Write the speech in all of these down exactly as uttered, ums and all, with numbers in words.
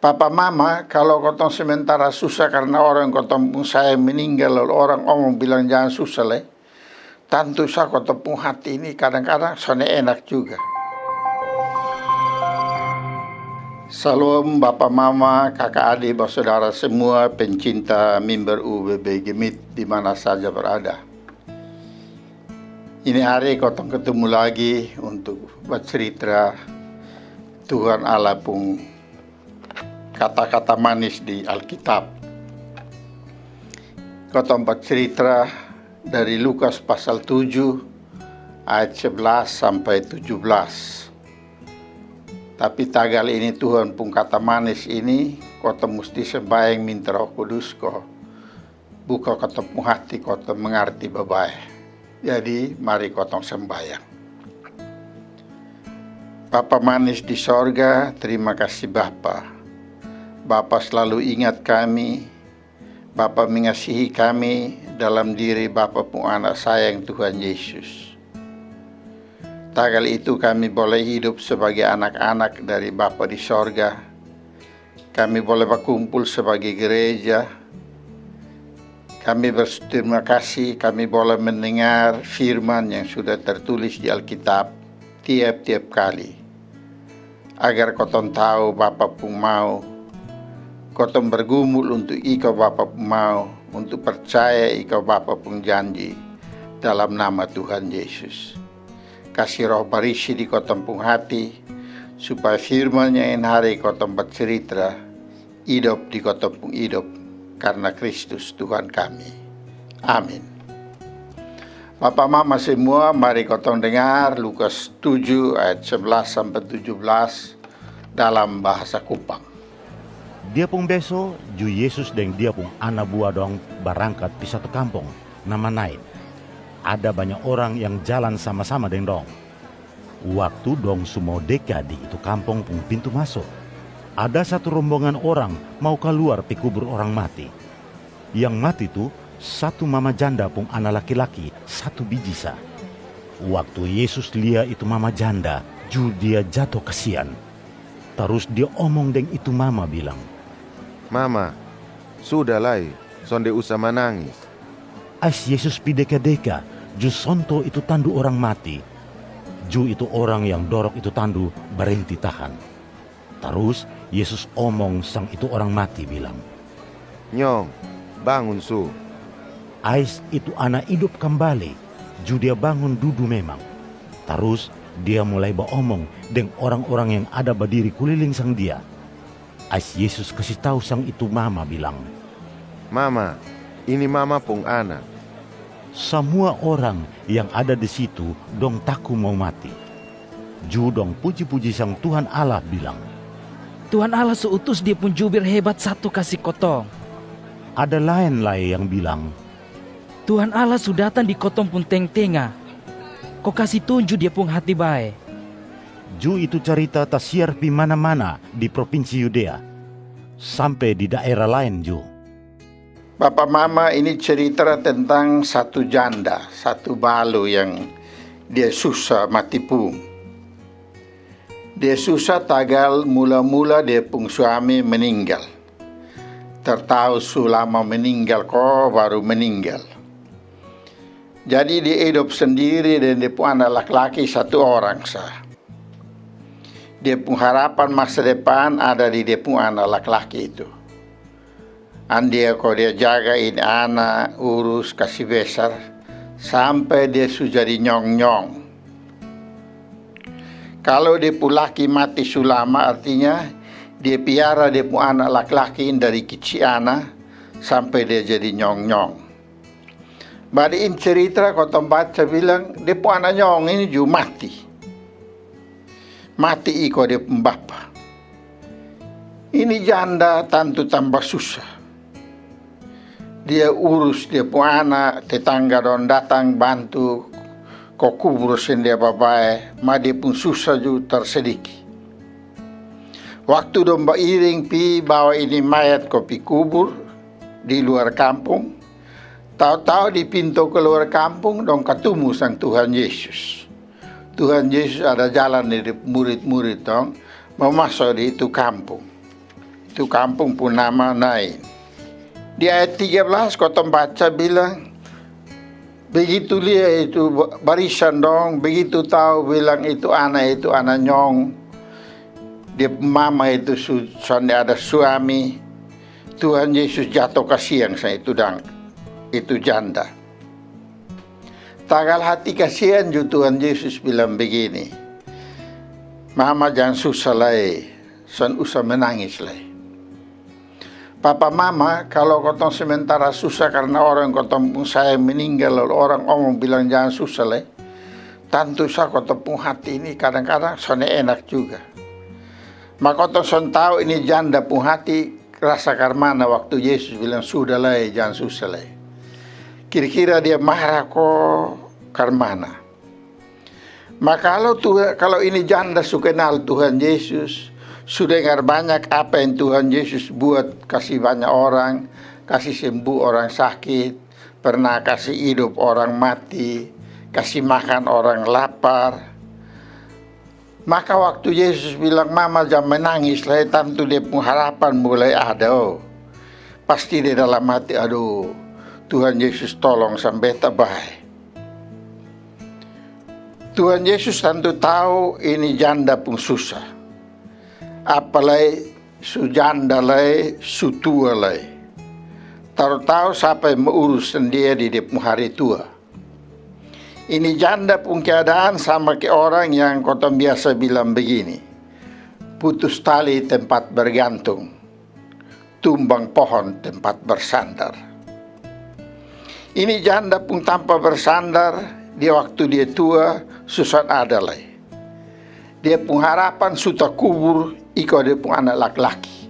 Papa mama, kalo kotong sementara susah karna orang kotong pung sayang meninggal, lalu orang omong bilang jangan susah le, tantu sa kotong pung hati ini kadang-kadang sone enak juga. Salom bapa mama, kaka adi, basodara semua pencinta mimbar U B B Gemit di mana saja berada. Ini hari kotong ketemu lagi untuk bacerita Tuhan Allah pung kata-kata manis di Alkitab. Kotong bacerita dari Lukas pasal tujuh ayat sebelas sampai tujuh belas. Tapi tagal ini Tuhan pung kata manis ini, kotong musti sembayang minta Roh Kudus ko buka kotong pung hati, kotong mengarti babae. Jadi mari kotong sembayang. Bapa manis di sorga, terima kasih Bapa. Bapa selalu ingat kami. Bapa mengasihi kami dalam diri Bapa pung anak sayang Tuhan Yesus. Tagal itu kami boleh hidup sebagai anak-anak dari Bapa di sorga. Kami boleh bakumpul sebagai gereja. Kami berterima kasih, kami boleh mendengar firman yang sudah tertulis di Alkitab tiap-tiap kali. Agar kotong tau Bapa pung mau, kotong bergumul untuk iko Bapa pung mau, untuk percaya iko Bapa pung janji dalam nama Tuhan Yesus. Kasi Roh Barisi di kotong pung hati, supaya firman yang ini hari kotong bacerita idop di kotong pung idop karna Kristus Tuhan kami. Amin. Bapa mama semua, mari kotong dengar Lukas tujuh ayat sebelas sampai tujuh belas dalam bahasa Kupang. Dia pung beso, ju Yesus deng Dia pung ana bua dong barangkat pi satu kampong nama Nain. Ada banya orang yang jalan sama-sama deng dong. Waktu dong su mau deka di itu kampong pung pintu maso, ada satu rombongan orang mau kaluar pi kubur orang mati. Yang mati tu satu mama janda pung ana laki-laki, satu biji sa. Waktu Yesus lia itu mama janda, ju Dia jato kasian. Tarus Dia omong deng itu mama bilang, "Mama, suda lai, sonde usa manangis." Ais Yesus pi deka-deka, ju sonto itu tandu orang mati. Ju itu orang yang dorok itu tandu barenti tahan. Tarus Yesus omong sang itu orang mati bilang, "Nyong, bangun su." Ais itu ana idop kambali, ju dia bangun dudu memang. Tarus dia mulai baomong deng orang-orang yang ada badiri kuliling sang dia. Ais Yesus kasi tau sang itu mama bilang, "Mama, ini mama pung ana." Samua orang yang ada di situ dong taku mau mati. Ju dong puji-puji sang Tuhan Allah bilang, "Tuhan Allah su utus Dia pung jubir hebat satu kasi kotong." Ada laen lai yang bilang, "Tuhan Allah su datang di kotong pung teng-tenga, ko kasi tunju Dia pung hati bae." Ju itu carita tasiar pi mana-mana di propinsi Yudea, sampe di daera laen ju. Bapa mama, ini cerita tentang satu janda, satu balu yang dia susah mati pung. Dia susah tagal mula-mula dia pung suami meninggal. Tar tau su lama meninggal ko baru meninggal. Jadi dia idop sendiri deng dia pung ana laki-laki satu orang sa. Dia pung harapan masa depan ada di dia pung ana laki-laki itu. Andia ko dia jaga ini ana, urus, kasi besar, sampe dia su jadi nyong-nyong. Kalo dia pung laki mati su lama, artinya dia piara dia pung ana laki-laki ini dari kici ana sampe dia jadi nyong-nyong. Bari ini cerita kotong baca bilang, dia pung ana nyong ini ju mati. Mati iko dia pung bapa. Ini janda tantu tamba susah. Dia urus dia pung ana, tetangga dong datang bantu ko kubur sang dia babae, ma dia pung susah ju tar sadiki. Waktu dong bairing pi bawa ini mayat ko pi kubur di luar kampung, tau-tau di pinto kaluar kampung dong katumu sang Tuhan Yesus. Tuhan Yesus ada jalan di murid-murid dong, mau maso di itu kampung. Itu kampung pung nama Nain. Di ayat tiga belas kotong baca bilang, begitu lia itu ba-, barisan dong, begitu tau bilang itu ana, itu ana nyong, dia pung mama itu su-, sonde ada suami, Tuhan Yesus jato kasiang sang itu dang-, itu janda. Tagal hati kasian ju Tuhan Yesus bilang begini, "Mama jang susa lai, son usa menangis lai." Papa mama, kalo kotong sementara susa karna orang kotong pung sayang meninggal, lalu orang omong bilang jang susa lai, tantu sa kotong pung hati ini kadang-kadang sonde enak juga. Ma kotong son tau ini janda pung hati rasa karmana waktu Yesus bilang, "Suda lai, jang susa lai." Kira-kira dia mara ko karmana? Ma kalo Tuha-, kalo ini janda su kenal Tuhan Yesus, su dengar banyak apa yang Tuhan Yesus buat, kasi banyak orang, kasi sembuh orang sakit, pernah kasi idop orang mati, kasi makan orang lapar, maka waktu Yesus bilang, "Mama jang menangis lai," tantu dia pung harapan mulai ada, o. Pasti dia dalam hati, "Aduh, Tuhan Yesus tolong sang beta bae." Tuhan Yesus tantu tau ini janda pung susa. Apalai su janda lai, su tua lai. Tau-tau sapa yang mau urus sang dia di dia pung hari tua. Ini janda pung keadaan sama ke orang yang kotong biasa bilang begini, putus tali tempat bergantung, tumbang pohon tempat bersandar. Ini janda pung tampa bersandar, di waktu dia tua, su son ada lai. Dia pung harapan su takubur iko dia pung ana laki-laki.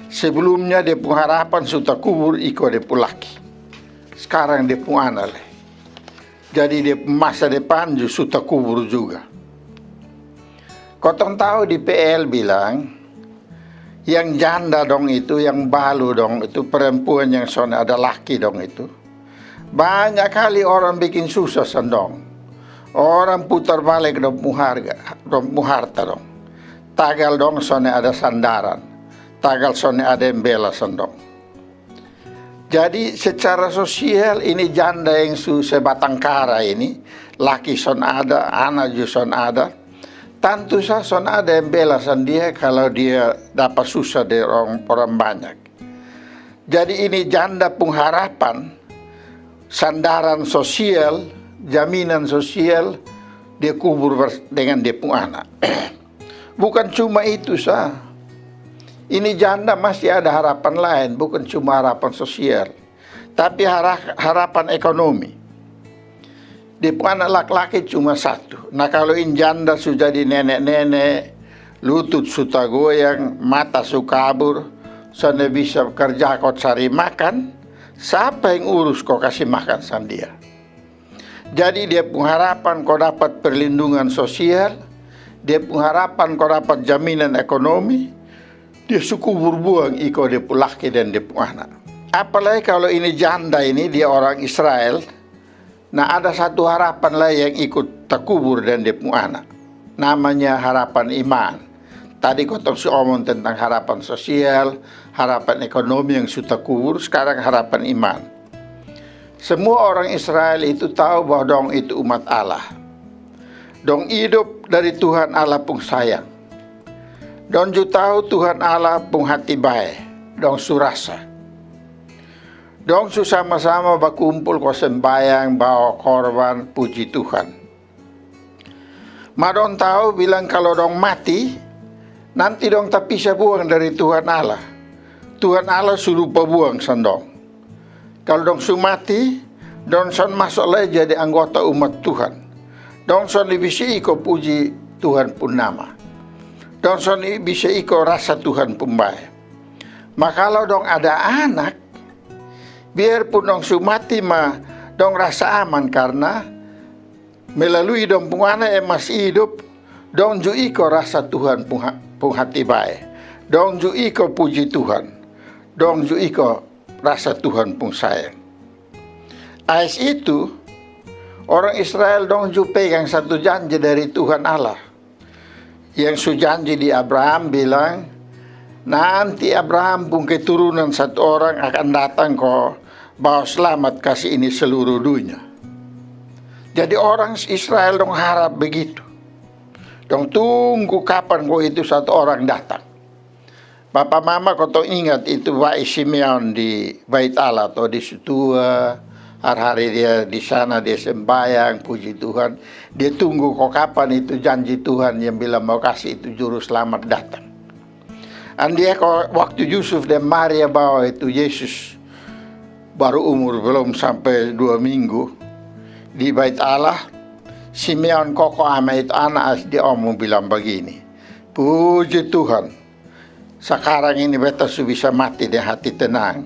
Sebelumnya dia pung harapan su takubur iko dia pung laki. Skarang dia pung ana lai. Jadi dia pung masa depan ju su takubur juga. Kotong tau di P L bilang, yang janda dong itu, yang balu dong itu, perempuan yang son ada laki dong itu, banyak kali orang bikin susah sang dong. Orang putar balik dong pung harga, dong pung harta dong. Tagal dong sonde ada sandaran, tagal sonde ada yang bela sang dong. Jadi secara sosial ini janda yang su sebatang kara ini, laki son ada, ana ju son ada, tantu sa son ada yang bela sang dia kalo dia dapa susah dari orang, orang banyak. Jadi ini janda pung harapan, sandaran sosial, jaminan sosial, dia kubur bers-, dengan dia pung ana. Bukan cuma itu sa. Ini janda masih ada harapan laen, bukan cuma harapan sosial, tapi hara-, harapan ekonomi. Dia pung ana laki-laki cuma satu. Na kalo ini janda su jadi nene-nene, lutut su tagoyang, mata su kabur, sonde bisa karja ko cari makan, sapa yang urus ko kasi makan sang dia? Jadi dia pung harapan ko dapat perlindungan sosial, dia pung harapan ko dapat jaminan ekonomi, dia su kubur buang iko dia pung laki dan dia pung ana. Apalai kalo ini janda ini dia orang Israel, na ada satu harapan lai yang ikut takubur dan dia pung ana. Namanya harapan iman. Tadi kotong su omong tentang harapan sosial, harapan ekonomi yang su takubur, skarang harapan iman. Semua orang Israel itu tau bahwa dong itu umat Allah. Dong idop dari Tuhan Allah pung sayang. Dong ju tau Tuhan Allah pung hati bae. Dong su rasa. Dong su sama-sama bakumpul ko sembayang, bawa korban, puji Tuhan. Ma dong tau bilang kalo dong mati, nanti dong tapisa buang dari Tuhan Allah. Tuhan Allah su lupa buang sang dong. Kalo dong su mati, dong son maso lai jadi anggota umat Tuhan. Dong son bisa iko puji Tuhan pung nama. Dong son bisa iko rasa Tuhan pung bae. Ma kalo dong ada anak, biarpun dong su mati ma dong rasa aman karna melalui dong pung ana yang masih idop, dong ju iko rasa Tuhan pung ha-, pung hati bae. Dong ju iko puji Tuhan. Dong ju iko rasa Tuhan pung sayang. Ais itu, orang Israel dong ju pegang satu janji dari Tuhan Allah. Yang su janji di Abraham bilang, Nanti Abraham pung keturunan satu orang akan datang ko bawa slamat kasi ini seluruh dunia. Jadi orang Israel dong harap begitu. Dong tunggu kapan ko itu satu orang datang. Bapa mama, kotong ingat itu bayi Simeon di Bait Allah to, di situ, hari-hari dia di sana, dia sembahyang, puji Tuhan. Dia tunggu ko kapan itu janji Tuhan yang bilang mau kasi itu juru selamat datang. Andia ko waktu Yusuf dan Maria bawa itu Yesus, baru umur belum sampai dua minggu, di Bait Allah, Simeon koko ame itu ana, ais dia omong bilang bagini, "Puji Tuhan, sakarang ini beta su bisa mati deng hati tenang.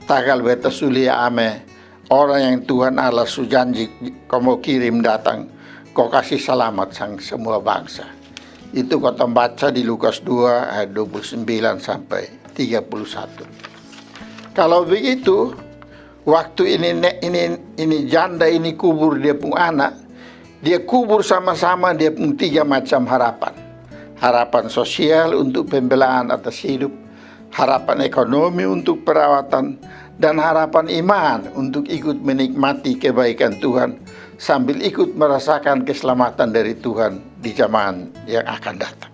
Tagal beta su lia ame orang yang Tuhan Allah su janji ko mau kirim datang ko kasi salamat sang semua bangsa." Itu kotong baca di Lukas dua ayat dua puluh sembilan sampai tiga puluh satu. Kalau begitu, waktu ini, ne- ini, ini janda ini kubur dia pung anak, dia kubur sama-sama dia pung tiga macam harapan. Harapan sosial untuk pembelaan atas hidup, harapan ekonomi untuk perawatan, dan harapan iman untuk ikut menikmati kebaikan Tuhan sambil ikut merasakan keselamatan dari Tuhan di zaman yang akan datang.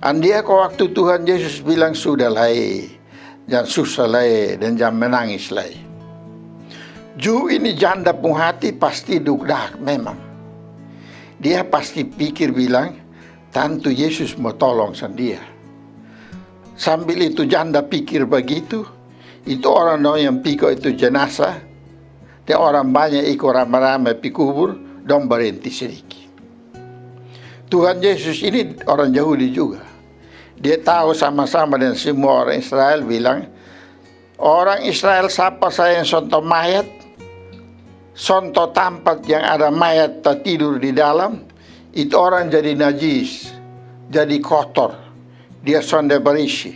Andia ko waktu Tuhan Yesus bilang, "Sudah lai, jangan susah lai, dan jangan menangis lai." Ju ini janda pung hati pasti dukdak memang. Dia pasti pikir bilang, "Tantu Yesus mau tolong sang dia." Sambil itu janda pikir begitu, itu orang dong yang pi ko itu jenazah, dan orang banyak iko rame-rame pi kubur, dong berhenti sedikit. Tuhan Yesus ini orang Yahudi juga. Dia tahu sama-sama dengan semua orang Israel bilang, orang Israel sapa sa yang sonto mayat, sonto tampat yang ada mayat tatidur di dalam, itu orang jadi najis, jadi kotor, dia sonde barisi.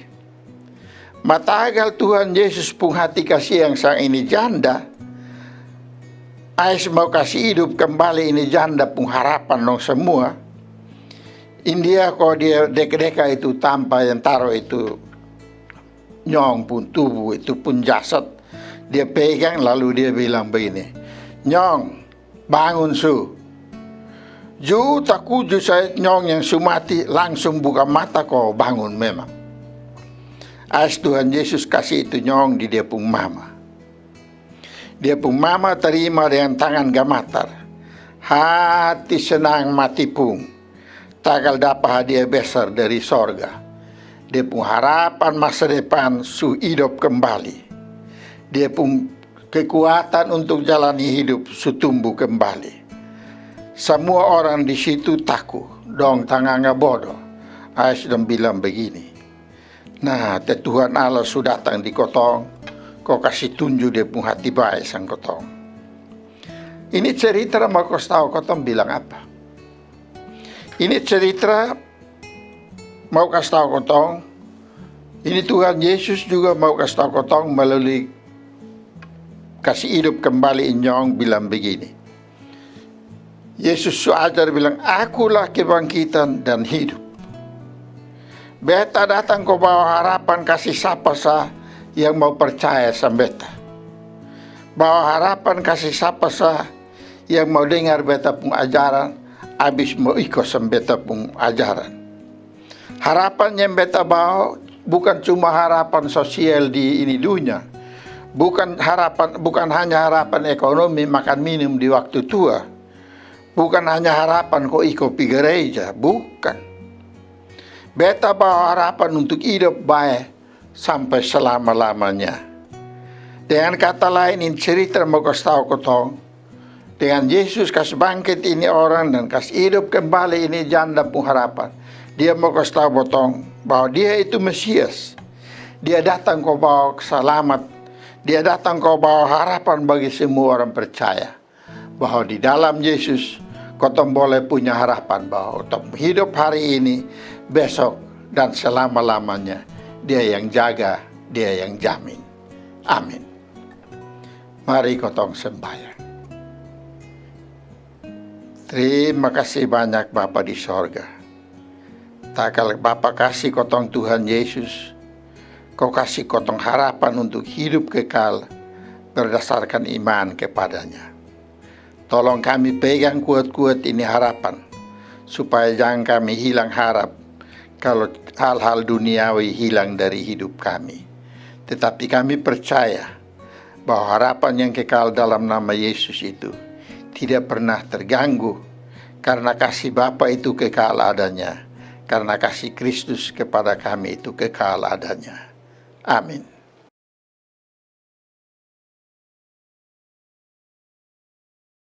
Matagal Tuhan Yesus pung hati kasiang sang ini janda, ais mau kasi idup kembali ini janda pung harapan dong semua. India ko dia deka-deka itu tampa yang taro itu nyong pung tubuh, itu pung jasad, dia pegang lalu dia bilang begini, "Nyong, bangun su." Ju takuju sa, nyong yang su mati langsung buka mata ko bangun memang. Ais Tuhan Yesus kasi itu nyong di dia pung mama. Dia pung mama tarima dengan tangan gamatar. Hati senang mati pung. Tagal dapa hadiah besar dari sorga. Dia pung harapan masa depan su idop kembali. Dia pung kekuatan untuk jalani hidup su tumbuh kembali. Samua orang di situ taku, dong tanganga bodo. Ais dong bilang begini, "Nah, te Tuhan Allah su datang di kotong, ko kasi tunju dia pung hati bae sang kotong." Ini cerita mau kasi tau kotong bilang apa? Ini cerita mau kasi tau kotong, ini Tuhan Yesus juga mau kasi tau kotong melalui kasi idup kembali ini nyong bilang begini. Yesus su ajar bilang, "Akulah kebangkitan dan hidup." Beta datang ko bawa harapan kasi sapa sa yang mau percaya sang beta. Bawa harapan kasi sapa sa yang mau dengar beta pung ajaran, abis mau iko sang beta pung ajaran. Harapan yang beta bawa bukan cuma harapan sosial di ini dunia. Bukan harapan, bukan hanya harapan ekonomi, makan minum di waktu tua. Bukan hanya harapan ko iko pi gereja, bukan. Beta bawa harapan untuk idop bae sampai selama-lamanya. Dengan kata lain, ini cerita mau kasi tau kotong, dengan Yesus kas bangkit ini orang dan kas idop kembali ini janda pung harapan, dia mau kasi tau botong bahwa dia itu Mesias. Dia datang ko bawa kesalamat. Dia datang ko bawa harapan bagi semua orang percaya bahwa di dalam Yesus kotong boleh punya harapan bahwa kotong hidup hari ini, besok, dan selama-lamanya Dia yang jaga, Dia yang jamin. Amin. Mari kotong sembahyang. Terima kasih banyak Bapa di sorga. Asal Bapa kasi kotong Tuhan Yesus, Kau kasi kotong harapan untuk hidup kekal berdasarkan iman kepada-Nya. Tolong kami pegang kuat-kuat ini harapan, supaya jangan kami hilang harap kalau hal-hal duniawi hilang dari hidup kami. Tetapi kami percaya bahwa harapan yang kekal dalam nama Yesus itu tidak pernah terganggu, karena kasih Bapa itu kekal adanya, karena kasih Kristus kepada kami itu kekal adanya. Amin.